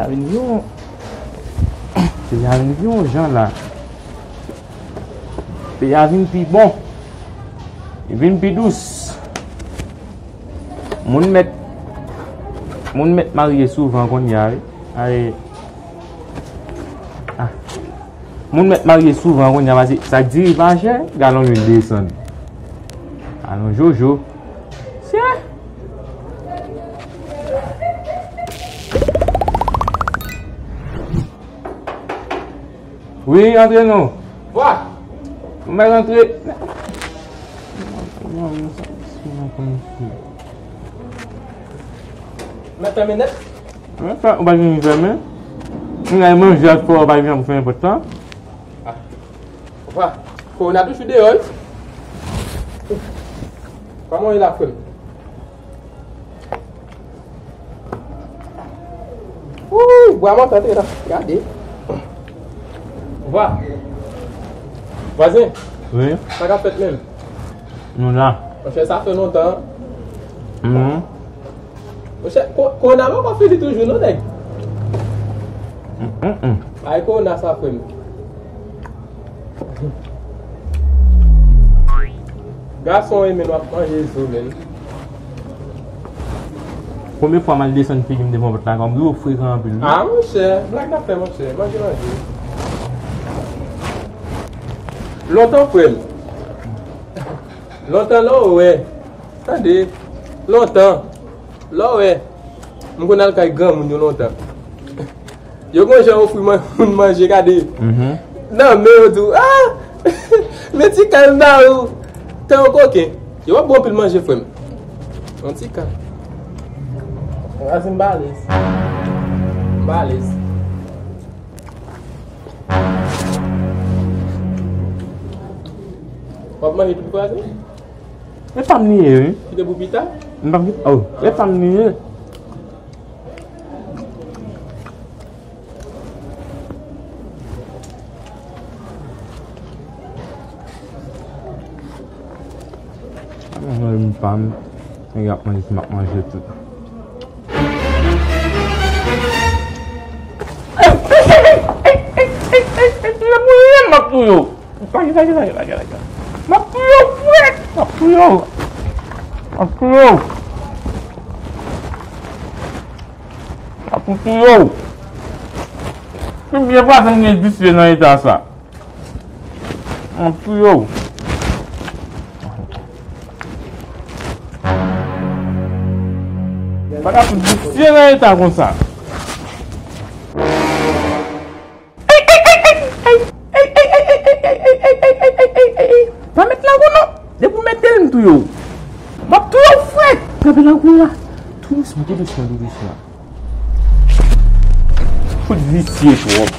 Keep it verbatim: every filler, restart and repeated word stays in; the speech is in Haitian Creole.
Vin yon, peyi a vin yon jan la. Peyi a vin pi bon. Li vin pi dous. Moun mèt, moun mèt marye souvan kounye a, wi. Ay, ah. Moun mèt marye souvan kounye a, paske sa k diri pa chè, galon lwil desann. Galon jojo. Chè. Wi, antre non. Wa! Mwen rantre. Mèt fèmen nèt. Mwen fè, ou pa vin fèmen. Mwen al manje ak fò, ou pa vin pou fèmen pòt la. Ah. Wa! Kowona toujou deyò, wi. Kòman w ye la, frè m? Wouy, bwa mòtante la. Gade. Vwa. Vwazen. Wi. Sa k ap fèt menm? Nou la. Monchè, sa fè lontan. Mhm. Monchè, ko-, kowona poko fini toujou non, nèg. Mm, mm, mm. Ay, kowona sa, frè m. Gason, e men w ap manje zo, menm. Premye fwa m al desann figi m devan pòt la, kòm dlo frekan anpil, wi. Ah, monchè, blag n ap fè, monchè. Manje, manje. Lontan, frè m. Lontan, lè w wè. Tande. Lontan. Lè w wè. M konn al kay granmoun yo lontan. Yo gon jan ofri man-, moun manje, gade. Mhm. Nan men yo di w, ah! Men ti kal m ba ou. Tan yo koken. Yo p ap bon anpil manje, frè m. Yon ti kal. Razi m balèz. M balèz. W ap manje tout vwazen? E pa m li ye, wi. Kite pou pita? M pa m kite. Oh, e pa m li ye. Mwen menm pa m, nèg ap manje, m ap manje tou. M ap touye w. Lage, lage, lage, lage, lage. M ap touye w, frè. M ap touye w. M ap touye w. M ap touye w. Pi byen vwazen gen visye nan eta sa. M ap touye w. Pa ka fout visye nan eta konsa. Pa met lango non. Depi w mete l, m touye w. M ap touye w, frè. Kanpe lango a. Tou dousman, tou dousman, tou dousman. Fout visye twòp.